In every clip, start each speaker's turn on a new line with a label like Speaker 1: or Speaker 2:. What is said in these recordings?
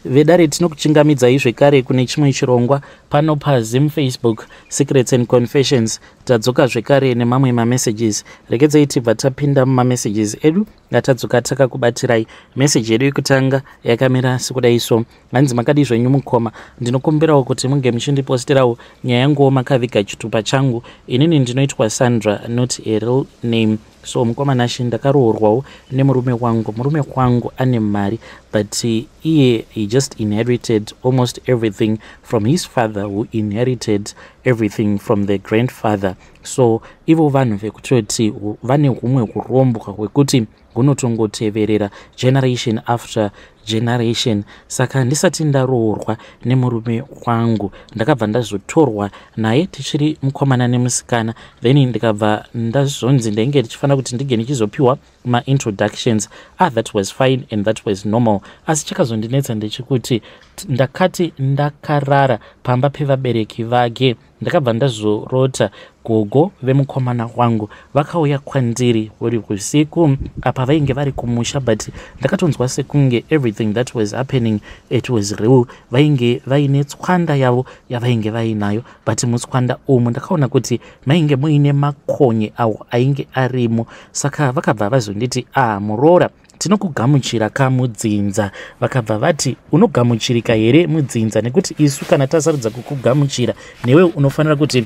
Speaker 1: Vedare, tinokuchingamidzai zvekare kune chimwe chirongwa pano paZim Facebook Secrets and Confessions. Tadzoka zvekare nemamwe mamessages. Regedzai tibva tapinda mumamessages edu atadzoka takakubatirai. Meseji yedu yekutanga yakamira sekudai so. Hanzi, "Makadi zvenyu mukoma? Ndinokumbirawo kuti munge muchindiposterawo nyaya yanguwo makaviga chitupa changu. Inini ndinoitwa Sandra, not a real name. So mukoma Nashe, ndakaroorwawo nemurume wangu. Murume wangu ane mari, but iye he just inherited almost everything from his father, who inherited everything from the grandfather. So ivo vanhu vekutoti vane humwe urombwa hwekuti hunotongoteverera generation after generation. Saka ndisati ndaroorwa nemurume wangu, ndakabva ndazotorwa naye tichiri mukomana nemusikana. Then ndikabva ndazonzi ndainge ndichifanira kuti ndinge ndichizopiwa maintroductions. Ah, that was fine and that was normal. Asi chakazondinetsa ndechekuti ndakati ndakarara pamba pevabereki vake, ndakabva ndazorota gogo vemukomana wangu vakauya kwandiri uri usiku. Apa vainge vari kumusha, but ndakatonzwa sekunge everything that was happening, it was real. Vainge vaine tswanda yavo yavainge vainayo, but mutswanda umu ndakaona kuti mainge muine makonye awo ainge arimo. Saka vakabva vazonditi, 'Ah, muroora, tinokugamuchira kamudzinza.' Vakabva vati, 'Unogamuchirika here mudzinza? Nekuti isu kana tasarudza kukugamuchira, newe unofanira kuti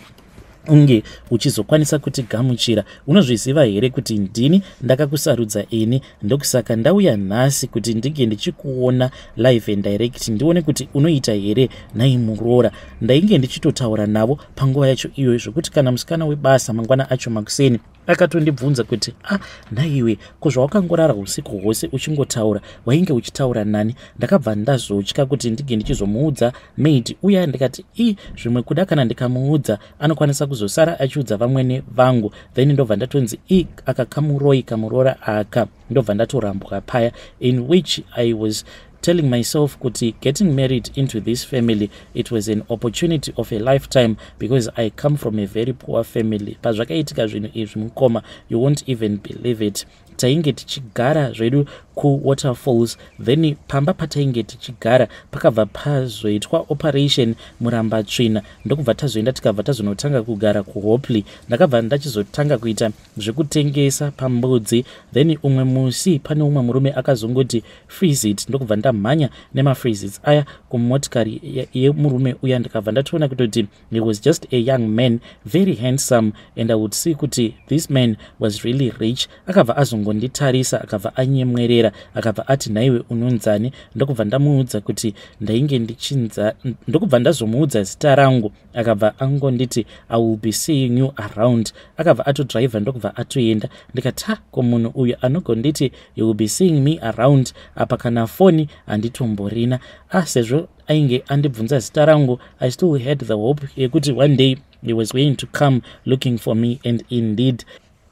Speaker 1: unge uchizokwanisa kutigamuchira. Unozviziva here kuti ndini ndakakusarudza ini? Ndokusaka ndauya nhasi kuti ndinge ndichikuona live and direct, ndione kuti unoita here nhai muroora.' Ndainge ndichitotaura navo panguva yacho iyoyo, zvokuti kana musikana webasa mangwana acho makuseni akatondibvunza kuti, 'Ah, nhaiwe, ko zvawakangorara usiku hwose uchingotaura, wainge uchitaura nani?' Ndakabva ndazotya kuti ndinge ndichizomuudza maid uya. Ndikati, 'I zvimwe kuda kana ndikamuudza, anokwanisa kuzosara achiudza vamwene vangu.' Then ndobva ndatonzi, 'I aka kamuroi kamurora aka.' Ndobva ndatorambwa paya, in which I was telling myself kuti getting married into this family, it was an opportunity of a lifetime, because I come from a very poor family. Pazvakaitika zvinhu izvi, mukoma, you won't even believe it. Tainge tichigara zvedu kuWaterfalls. Then pamba patainge tichigara pakabva pazoitwa Operation Murambatsvina, ndokubva tazoenda, tikabva tazonotanga kugara kuHopley. Ndakabva ndachizotanga kuita zvekutengesa pambudzi. Then umwe musi pane umwe murume akazongoti freezit, ndokubva ndamhanya nemafreezits aya kumotikari yemurume uya. Ndikabva ndatoona kutoti he was just a young man, very handsome, and I would see kuti this man was really rich. Akabva azongonditarisa, akabva anyemwerera, akabva ati, 'Nhaiwe, unonzani?' Ndokubva ndamuudza kuti ndainge ndichinza, ndokubva ndazomuudza zita rangu. Akabva angonditi, 'I will be seeing you around.' Akabva atodhiraivha, ndokubva atoenda. Ndikati, 'Ha, ko munhu uyu anogonditi he will be seeing me around, apa kana foni handitomborina?' Ah, sezvo ainge andibvunza zita rangu, I still had the hope yekuti one day he was going to come looking for me. And indeed,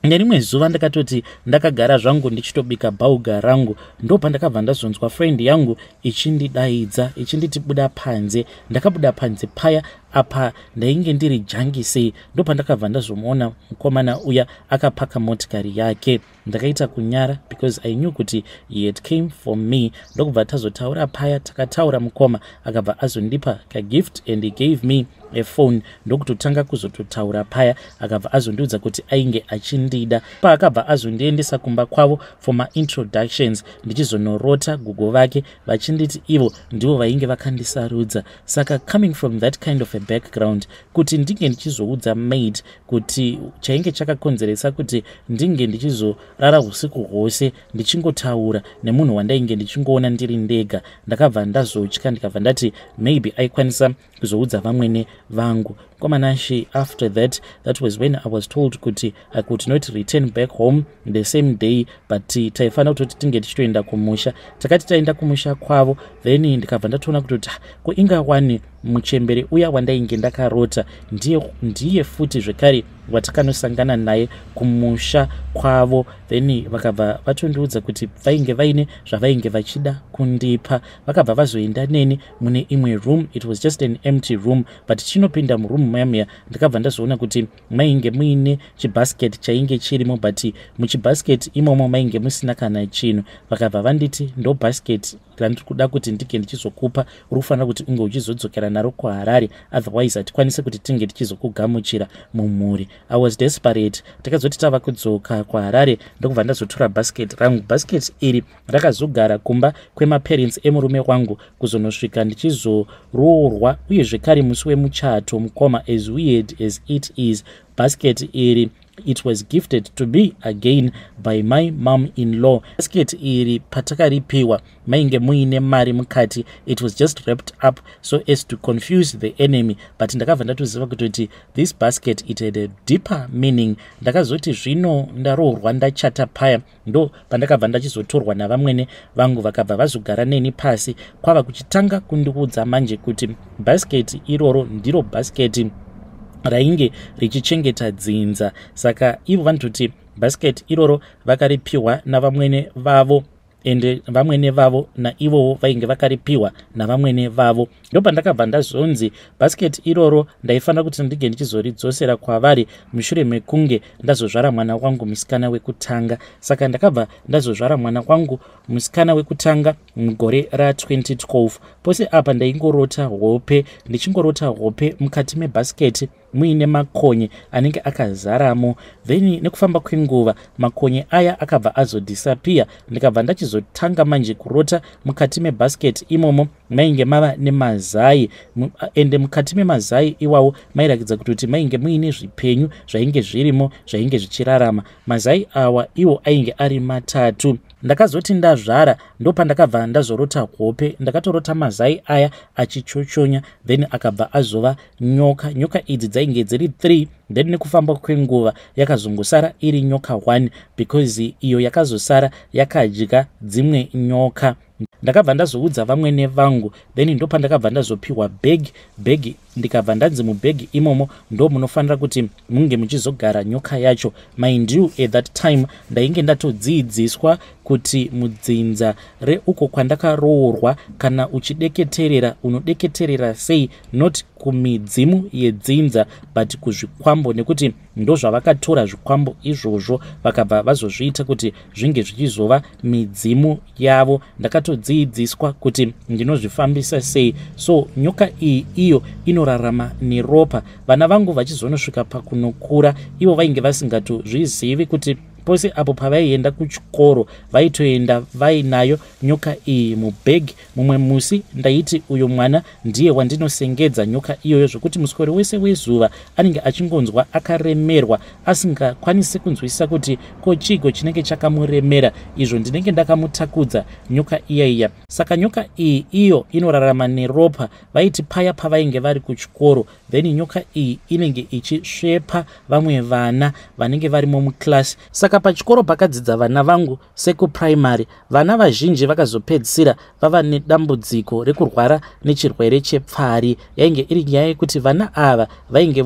Speaker 1: nerimwe zuva ndakatoti ndakagara zvangu ndichitobika bhauga rangu, ndopandakabva ndazonzwa friend yangu ichindidaidza, ichinditi, 'Buda panze.' Ndakabuda panze paya, apa ndainge ndiri junkie sei. Ndopandakabva ndazomuona mukomana uya akapaka motikari yake. Ndakaita kunyara because I knew kuti he had came for me. Ndokubva tazotaura paya. Takataura, mukoma, akabva azondipa kagift and he gave me a phone. Ndokutotanga kuzototaura paya. Akabva azondiudza kuti ainge achindida. Paakabva azondiendesa kumba kwavo for maintroductions, ndichizonorota gogo vake vachinditi ivo ndivo vainge vakandisarudza. Saka coming from that kind of a background, kuti ndinge ndichizoudza maid kuti chainge chakakonzeresa kuti ndinge ndichizorara usiku hwose ndichingotaura nemunhu wandainge ndichingoona ndiri ndega, ndakabva ndazotya. Ndikabva ndati maybe aikwanisa kuzoudza vamwene vangu. Kwamanashe, after that, that was when I was told kuti I could not return back home the same day, but taifanira kutoti tinge tichitoenda kumusha. Takati taenda kumusha kwavo, then ndikabva ndatoona kutoti ko ingawani muchembere uya wandainge ndakarota ndiye, ndiye futi zvekare. Watakanosangana naye kumusha kwavo, then vakabva vatondiudza kuti vainge vaine zvavainge vachida kundipa. Vakabva vazoenda neni mune imwe room. It was just an empty room, but chinopinda muroom muya muya, ndakabva ndazoona kuti mainge muine chibasket chainge chirimo, but muchibasket imomo mainge musina kana chinhu. Vakabva vanditi, "Ndo basket randiri kuda kuti ndinge ndichizokupa. Uri kufanira kuti unge uchizodzokera naro kuHarare, otherwise hatikwanisi kuti tinge tichizokugamuchira mumhuri." I was desperate. Takazoti tava kudzoka kuHarare, ndokubva ndazotora basket rangu. Basket iri rakazogara kumba kwemaparents emurume wangu kuzonosvika ndichizoroorwa. Uye zvekare musi wemuchato, mukoma, as weird as it is, basket iri, it was gifted to me again by my mom in law. Basket iri patakaripiwa, mainge muine mari mukati. It was just wrapped up so as to confuse the enemy, but ndakabva ndatoziva kutoti this basket, it had a deeper meaning. Ndakazoti zvino ndaroorwa, ndachata paya, ndo pandakabva ndachizotorwa navamwene vangu. Vakabva vazogara neni pasi, kwava kuchitanga kundiudza manje kuti basket iroro ndiro basket rainge richichengeta dzinza. Saka ivo vanototi basket iroro vakaripiwa navamwene vavo, ende vamwene vavo naivowo vainge vakaripiwa navamwene vavo. Ndopandakabva ndazonzi basket iroro ndaifanira kuti ndinge ndichizoridzosera kwavari mushure mekunge ndazozvara mwana wangu musikana wekutanga. Saka ndakabva ndazozvara mwana wangu musikana wekutanga mugore ra2012. Pose apa ndaingorota hope, ndichingorota hope mukati mebhasiketi muine makonye anenge akazaramo. Then nekufamba kwenguva makonye aya akabva azodisappear. Ndikabva ndachizotanga manje kurota mukati mebhasiketi imomo mainge mava nemazai, ende mukati memazai iwawo mairakidza kutoti mainge muine zvipenyu zvainge zvirimo, zvainge zvichirarama. Mazai awa iwo ainge ari matatu. Ndakazoti ndazvara, ndopandakabva ndazorota hope. Ndakatorota mazai aya achichochonya, then akabva azova nyoka. Nyoka idzi dzainge dziri 3, then nekufamba kwenguva yakazongosara iri nyoka 1, because iyo yakazosara yakadya dzimwe nyoka. Ndakabva ndazoudza vamwene vangu, then ndopandakabva ndazopiwa bhegi. Bhegi, ndikabva ndanzi mubhegi imomo ndo munofanira kuti munge muchizogara nyoka yacho. Mind you, at that time ndainge ndatodzidziswa kuti mudzinza reuko kwandakaroorwa, kana uchideketerera, unodeketerera sei? Not kumidzimu yedzinza, but kuzvikwambo, nekuti ndozvavakatora zvikwambo izvozvo, vakabva vazozviita kuti zvinge zvichizova midzimu yavo. Ndakatodzidziswa kuti ndinozvifambisa sei. So nyoka iyi iyo inorarama neropa. Vana vangu vachizonosvika pakunokura, ivo vainge vasingatozvizivi kuti pose apo pavaienda kuchikoro vaitoenda vainayo nyoka iyi mubhegi. Mumwe musi ndaiti uyo mwana ndiye wandinosengedza nyoka iyoyo, zvokuti muswero wese wezuva anenge achingonzwa akaremerwa, asingakwanisi kunzwisisa kuti ko chigo chinenge chakamuremera, izvo ndinenge ndakamutakudza nyoka iyaiya. Saka nyoka iyi iyo inorarama neropa. Vaiti paya pavainge vari kuchikoro, then nyoka iyi inenge ichisvepa vamwe vana vanenge varimo muclass. Saka pachikoro pakadzidza vana vangu sekuprimary, vana vazhinji vakazopedzisira vava nedambudziko rekurwara nechirwere chepfari. Yainge iri nyaya yekuti vana ava vainge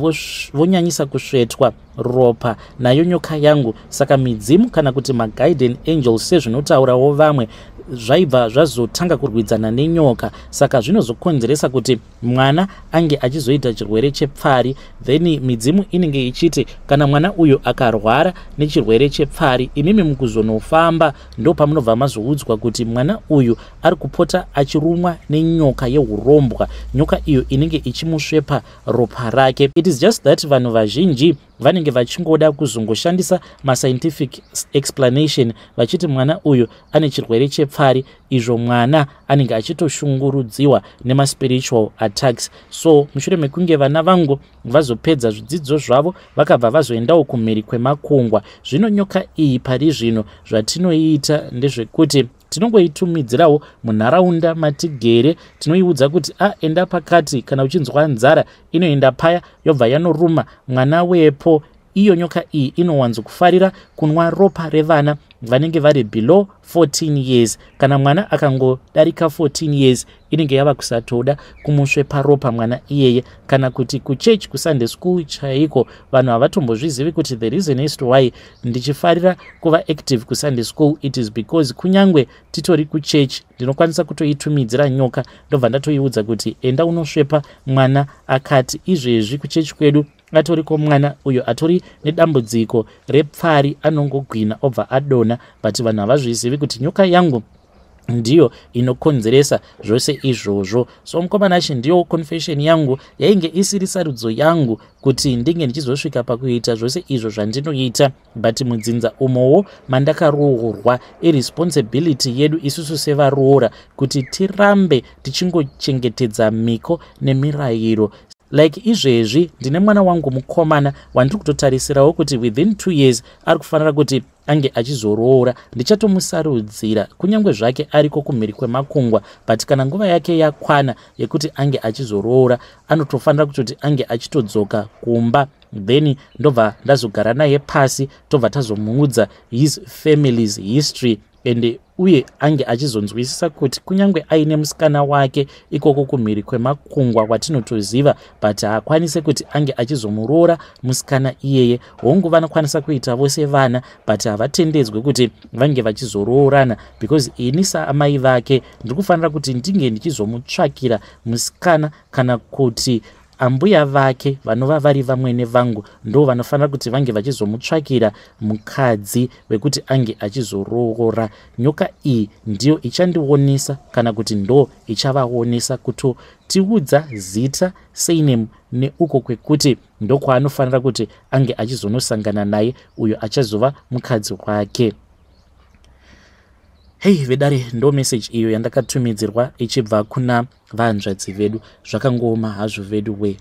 Speaker 1: vonyanyisa kusvetwa ropa nayo nyoka yangu. Saka midzimu, kana kuti maguardian angels sezvinotaurawo vamwe, zvaibva zvazotanga kurwidzana nenyoka. Saka zvinozokonzeresa kuti mwana ange achizoita chirwere chepfari. Then midzimu inenge ichiti kana mwana uyu akarwara nechirwere chepfari, imimi mukuzonofamba ndo pamunobva mazoudzwa kuti mwana uyu ari kupota achirumwa nenyoka yeurombwa, nyoka iyo inenge ichimusvepa ropa rake. It is just that vanhu vazhinji vanenge vachingoda kuzongoshandisa mascientific explanation, vachiti mwana uyu ane chirwere chepfari, izvo mwana anenge achitoshungurudziwa nemaspiritual attacks. So mushure mekunge vana vangu vazopedza zvidzidzo zvavo, vakabva vazoendawo kumhiri kwemakungwa. Zvino nyoka iyi pari zvino zvatinoiita ndezvekuti tinongoitumidzirawo munharaunda matigere. Tinoiudza kuti, "A, enda pakati, kana uchinzwa nzara." Inoenda paya, yobva yanoruma mwana wepo. Iyo nyoka iyi inowanzokufarira kunwa ropa revana vanenge vari below 14 years. Kana mwana akangodarika 14 years, inenge yava kusatoda kumusvepa ropa mwana iyeye. Kana kuti kuchechi, kuSunday school chaiko, vanhu havatombozvizivi kuti the reason is to why ndichifarira kuva active kuSunday school, it is because kunyange titori kuchechi, ndinokwanisa kutoitumidzira nyoka, ndobva ndatoiudza kuti enda unosvepa mwana akati. Izvezvi kuchechi kwedu atoriko mwana uyo atori nedambudziko repfari, anongogwina obva adonha, but vanhu havazvizivi kuti nyoka yangu ndiyo inokonzeresa zvose izvozvo. So mukoma Nashe, ndiyo confession yangu. Yainge isiri sarudzo yangu kuti ndinge ndichizosvika pakuita zvose izvo zvandinoita, but mudzinza umowo mandakaroorwa, iresponsibility yedu isusu sevaroora kuti tirambe tichingochengetedza miko nemirayiro. Like izvezvi ndine mwana wangu mukomana wandiri kutotarisirawo kuti within 2 years ari kufanira kuti ange achizoroora. Ndichatomusarudzira kunyange zvake ariko kumhiri kwemakungwa, but kana nguva yake yakwana yekuti ange achizoroora, anotofanira kutoti ange achitodzoka kumba. Then ndobva ndazogara naye pasi, tobva tazomuudza his family's history and uye ange achizonzwisisa kuti kunyange aine musikana wake ikoko kumhiri kwemakungwa watinotoziva, but haakwanisi kuti ange achizomuroora musikana iyeye. Hongu, vanokwanisa kuita vose vana, but havatendedzwe kuti vange vachizoroorana, because ini saamai vake ndiri kufanira kuti ndinge ndichizomutsvakira musikana, kana kuti ambuya vake vanova vari vamwene vangu ndo vanofanira kuti vange vachizomutsvakira mukadzi wekuti ange achizoroora. Nyoka iyi ndiyo ichandionesa, kana kuti ndo ichavaonesa, kutotiudza zita, surname neuko kwekuti ndokwaanofanira kuti ange achizonosangana naye uyo achazova mukadzi wake. Hei vedare, ndo meseji iyo yandakatumidzirwa ichibva kuna vanzvadzi vedu. Zvakangooma hazvo vedu we.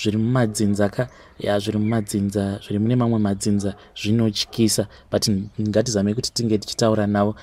Speaker 1: Zviri mumadzinza ka, ya, zviri mumadzinza, zviri mune mamwe madzinza zvinotyisa, but ngatizamei kuti tinge tichitaura navo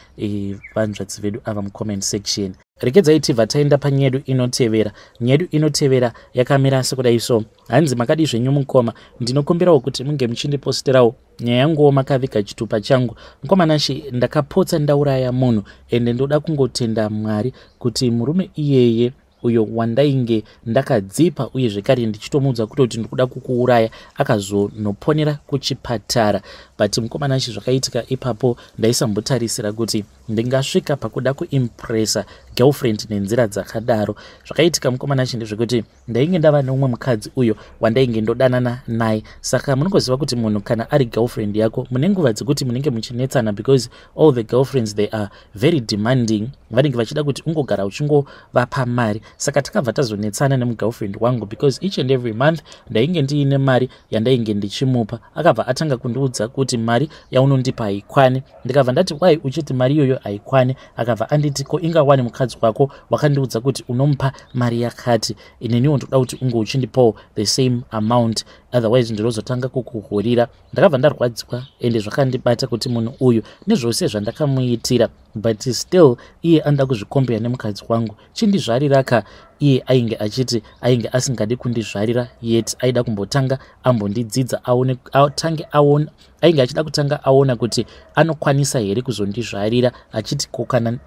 Speaker 1: vanzvadzi vedu ava mucomment section. Regedzai tibva taenda panyaya yedu inotevera. Nyaya yedu inotevera yakamira sekudai so. Hanzi, "Makadi zvenyu mukoma? Ndinokumbirawo kuti munge muchindiposterawo nyaya yanguwo makaviga chitupa changu. Mukoma Nashe, ndakapotsa ndauraya munhu, ende ndoda kungotenda Mwari kuti murume iyeye uyo wandainge ndakadzipa uye zvekare ndichitomuudza kutoti ndikuda kukuuraya akazonoponera kuchipatara. But mukoma Nashe, zvakaitika ipapo, ndaisambotarisira kuti ndingasvika pakuda kuimpressa girlfriend nenzira dzakadaro. Zvakaitika, mukoma Nashe, ndezvekuti ndainge ndava neumwe mukadzi uyo wandainge ndodanana naye. Saka munongoziva kuti munhu kana ari girlfriend yako, mune nguva dzekuti munenge muchinetsana, because all the girlfriends, they are very demanding. Vanenge vachida kuti ungogara uchingovapa mari. Saka takabva tazonetsana nemugirlfriend wangu, because each and every month ndainge ndiine mari yandainge ndichimupa. Akabva atanga kundiudza kuti mari yaunondipa haikwani. Ndikabva ndati, 'Why uchiti mari iyoyo haikwani?' Akabva anditi, 'Ko ingawani mukadzi wako wakandiudza kuti unomupa mari yakati, ineniwo ndoda kuti unge uchindipawo the same amount, otherwise ndinozotanga kukuhurira.' Ndakabva ndarwadziwa, ende zvakandibata kuti munhu uyu nezvose zvandakamuitira, but still iye anoda kuzvicompare nemukadzi wangu. Chindizvarira ka." Iye ainge achiti ainge asingadi kundizvarira yet, aida kumbotanga ambondidzidza, aone, atange aona. Ainge achida kutanga aona kuti anokwanisa here kuzondizvarira, achiti ko kana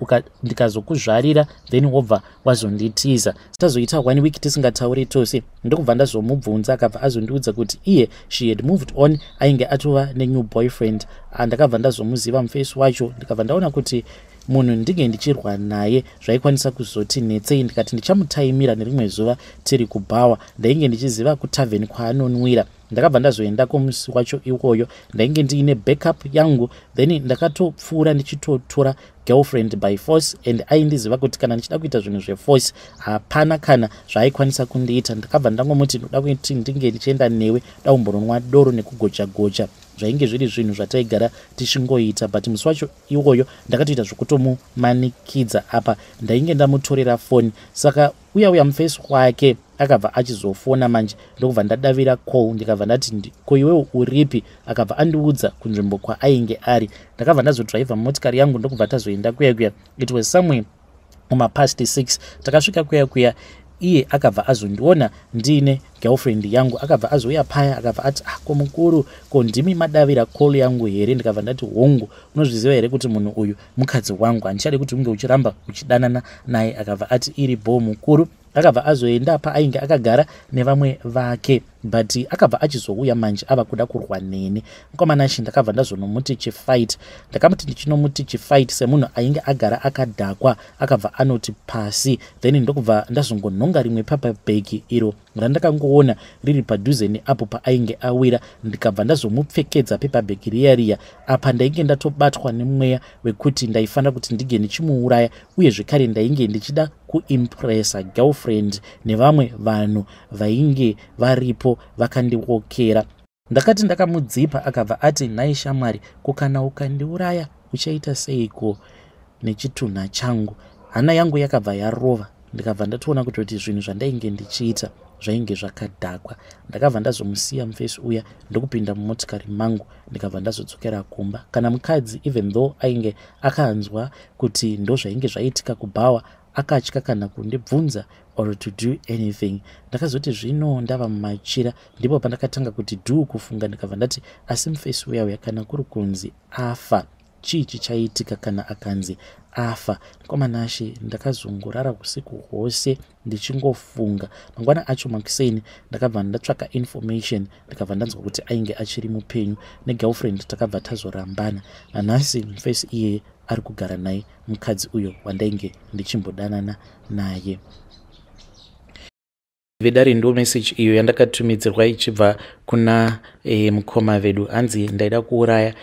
Speaker 1: ndikazokuzvarira, then wobva wazonditiza. Tazoita one week tisingatauri tose, ndokubva ndazomubvunza. Akabva azondiudza kuti iye she had moved on, ainge atova nenew boyfriend. Ndakabva ndazomuziva mufesi wacho, ndikabva ndaona kuti munhu ndinge ndichirwa naye zvaikwanisa kuzoti netsei. Ndikati ndichamutaimira nerimwe zuva tiri kubhawa. Ndainge ndichiziva kutavheni kwaanonwira. Ndakabva ndazoendako musi wacho iwoyo. Ndainge ndiine backup yangu. Then ndakatopfuura ndichitotora girlfriend by force, and aindiziva kuti kana ndichida kuita zvinhu zveforce, hapana kana zvaaikwanisa kundiita. Ndakabva ndangomuti ndoda kuti ndinge ndichienda newe, da kumbononwa doro nekugocha gocha. Zvainge zviri zvinhu zvataigara tichingoita, but musi wacho iwoyo ndakatoita zvokutomumanikidza. Apa ndainge ndamutorera foni, saka uya uya mufesi wake akabva achizofona manje, ndokubva ndadavira call. Ndikabva ndati, 'Ko iwewo uripi?' Akabva andiudza kunzvimbo kwaainge ari. Ndakabva ndazodhiraivha motikari yangu, ndokubva tazoenda kuya kuya. It was somewhere mumapast 6 takasvika kuya kuya. Iye akabva azondiona ndiine girlfriend yangu, akabva azouya paya, akabva ati, "Ah, ko mukuru, ko ndimi madavira call yangu here?" Ndikabva ndati, "Hongu. Unozviziva here kuti munhu uyu mukadzi wangu? Handichadi kuti unge uchiramba uchidanana naye." Akabva ati, "Iri bho, mukuru." Akabva azoenda paainge akagara nevamwe vake, but akabva achizouya manje ava kuda kurwa neni, mukomana chi. Ndakabva ndazonomuti chifight. Ndakamuti ndichinomuti chifight, semunhu ainge agara akadhakwa, akabva anoti pasi. Then ndokubva ndazongonhonga rimwe paper bag iro randakangoona riri padhuze neapo paainge awira. Ndikabva ndazomupfekedza paper bag riya riya. Apa ndainge ndatobatwa nemweya wekuti ndaifanira kuti ndinge ndichimuuraya, uye zvekare ndainge ndichida kuimpressa girlfriend nevamwe vanhu vainge varipo vakandiokera. Ndakati ndakamudzipa, akabva ati, "Nhai shamwari, kukana ukandiuraya uchaita seiko nechitunha changu?" Hana yangu yakabva yarova. Ndikabva ndatoona kutoti zvinhu zvandainge ndichiita zvainge zvakadhakwa. Ndakabva ndazomusiya mufesi uya, ndokupinda mumotikari mangu, ndikabva ndazodzokera kumba. Kana mukadzi, even though ainge akanzwa kuti ndo zvainge zvaitika kubhawa, akatya kana kundibvunza or to do anything. Ndakazoti zvino ndava mumachira, ndipo pandakatanga kuti dhuu kufunga. Ndikabva ndati, "Asi mufesi uya uya, kana kuri kunzi afa, chii chichaitika kana akanzi afa?" Mukomanashe, ndakazongorara usiku hwose ndichingofunga. Mangwana acho makuseni ndakabva ndatsvaka information, ndikabva ndanzwa kuti ainge achiri mupenyu negirlfriend. Takabva tazorambana. Nanhasi mufesi iyeye ari kugara naye mukadzi uyo wandainge ndichimbodanana naye. Vedare, ndo message iyo yandakatumidzirwa ichibva kuna mukoma vedu. Hanzi ndaida kuuraya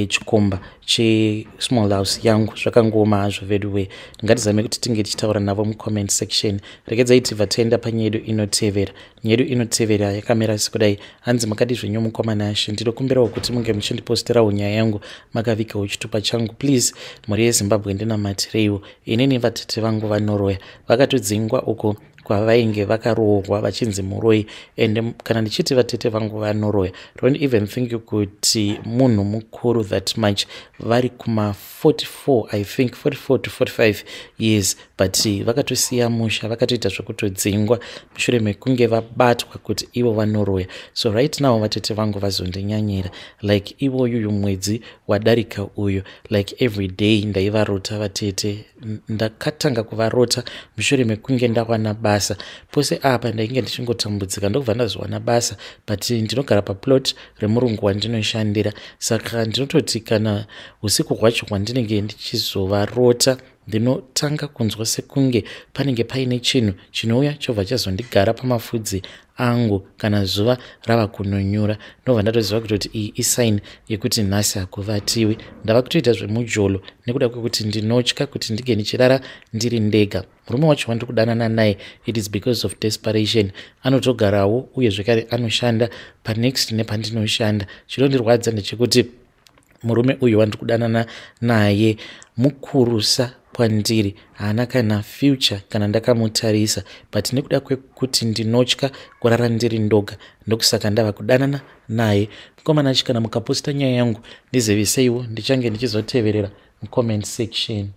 Speaker 1: chikomba chesmall house yangu. Zvakangooma hazvo vedu we. Ngatizame kuti tinge tichitaura navo mucomment section. Regedzai tibva taenda panyaya yedu inotevera. Nyaya yedu inotevera yakamira sekudai. Hanzi, "Makadi zvenyu, mukoma Nashe? Ndinokumbirawo kuti munge muchindiposterawo nyaya yangu makavigawo chitupa changu, please. Mhuri yeZimbabwe, ndinamatireiwo. Inini vatete vangu vanoroya, vakatodzingwa uko kwavainge vakaroorwa vachinzi muroi. And kana ndichiti vatete vangu vanoroya, don't even think kuti munhu mukuru that much. Vari kuma44, I think 44 to 45 years, but vakatosiya musha, vakatoita zvekutodzingwa mushure mekunge vabatwa kuti ivo vanoroya. So right now vatete vangu vazondinyanyira. Like ivoyuyu mwedzi wadarika uyu, like every day ndaivarota vatete. Ndakatanga kuvarota mushure mekunge ndawana basa. Pose apa ndainge ndichingotambudzika, ndokubva ndazowana basa, but ndinogara paplot remurungu wandinoshandira. Saka ndinototi kana usiku hwacho hwandinenge ndichizovarota, ndinotanga kunzwa sekunge panenge paine chinhu chinouya chobva chazondigara pamafudzi angu kana zuva rava kunonyura. Ndobva ndatoziva kutoti iyi isign yekuti nhasi hakuvatiwi. Ndava kutoita zvemujolo nekuda kwekuti ndinotya kuti ndinge ndichirara ndiri ndega. Murume wacho wandiri kudanana naye, it is because of desperation. Anotogarawo uye zvekare anoshanda panext nepandinoshanda. Chinondirwadza ndechekuti murume uyu wandiri kudanana naye mukurusa kwandiri, haana kana future kana ndakamutarisa, but nekuda kwekuti ndinotya kurara ndiri ndoga, ndokusaka ndava kudanana naye. Mukomana achi, kana mukaposta nyaya yangu, ndiziviseiwo, ndichange ndichizoteverera mucomment section."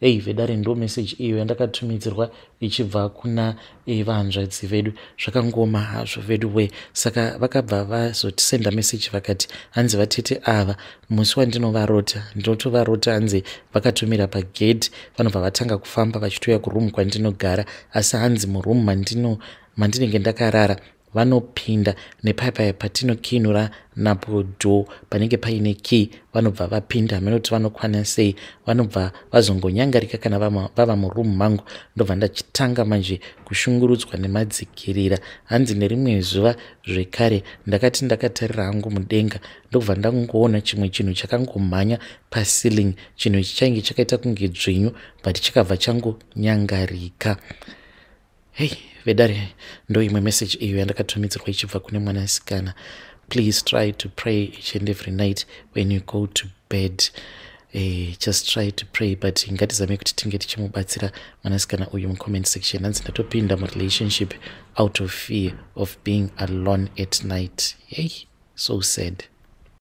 Speaker 1: Ei vedare, ndo message iyo yandakatumidzirwa ichibva kuna vanzvadzi vedu. Zvakangoma hazvo vedu we. Saka vakabva vazotisenda message, vakati hanzi vatete ava, musi wandinovarota, ndinotovarota hanzi vakatumira pagedhi, vanobva vatanga kufamba vachitouya kurumu kwandinogara. Asi hanzi murumu mandinenge ndakarara, vanopinda nepaipai patinokinura napo door, panenge paine key. Vanobva vapinda, hamene kuti vanokwana sei. Vanobva vazongonyangarika kana vava murumu mangu. Ndobva ndachitanga manje kushungurudzwa nemadzikirira." Hanzi nerimwe zuva zvekare ndakati ndakatarira hangu mudenga, ndobva ndangoona chimwe chinhu chakangomhanya paceiling. Chinhu ichi chainge chakaita kunge dzvinyu, but chikabva changonyangarika. Hei vedare, ndo imwe message iyo yandakatumidzirwa ichibva kune mwanasikana. Please try to pray each and every night when you go to bed. Just try to pray, but ngatizame kuti tinge tichimubatsira mwanasikana uyu mucomment section. Hanzi, "Ndatopinda murelationship out of fear of being alone at night." Hey, so sad.